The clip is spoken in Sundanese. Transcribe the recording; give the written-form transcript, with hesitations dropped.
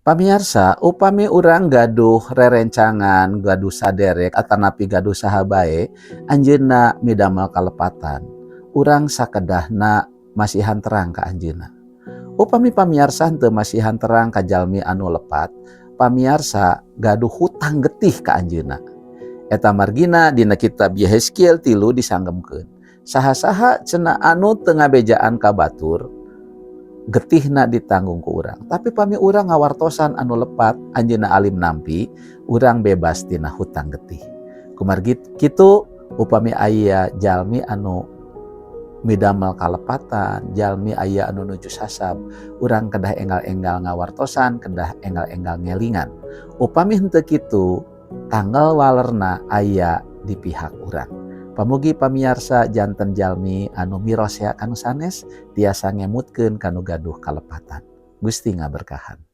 Pamiarsa, upami urang gaduh rerencangan, gaduh saderek atanapi gaduh saha bae, anjeunna midamel kalepatan. Urang sakedahna masihan terang ka anjeunna. Upami pamiarsa henteu masihan terang ka jalmi anu lepat, pamiarsa gaduh hutang getih ka anjeunna. Eta margina dina kitab Yehezkiel 3 disanggemkeun. Saha-saha cenah anu teu ngabejaan ka batur, getihna ditanggung ku urang. Tapi pami urang ngawartosan anu lepat, anjeunna alim nampi, urang bebas tina hutang getih. Kumargi kitu, upami aya jalmi anu midamel kalepatan, jalmi aya anu nuju sasab, urang kedah enggal-enggal ngawartosan, kedah enggal-enggal ngelingan. Upami henteu kitu, tanggal walerna aya di pihak urang. Pamugi pamiarsa janten jalmi anu mirosea kanu sanes, tiasa ngemutkeun kanu gaduh kalepatan. Gusti ngaberkahan.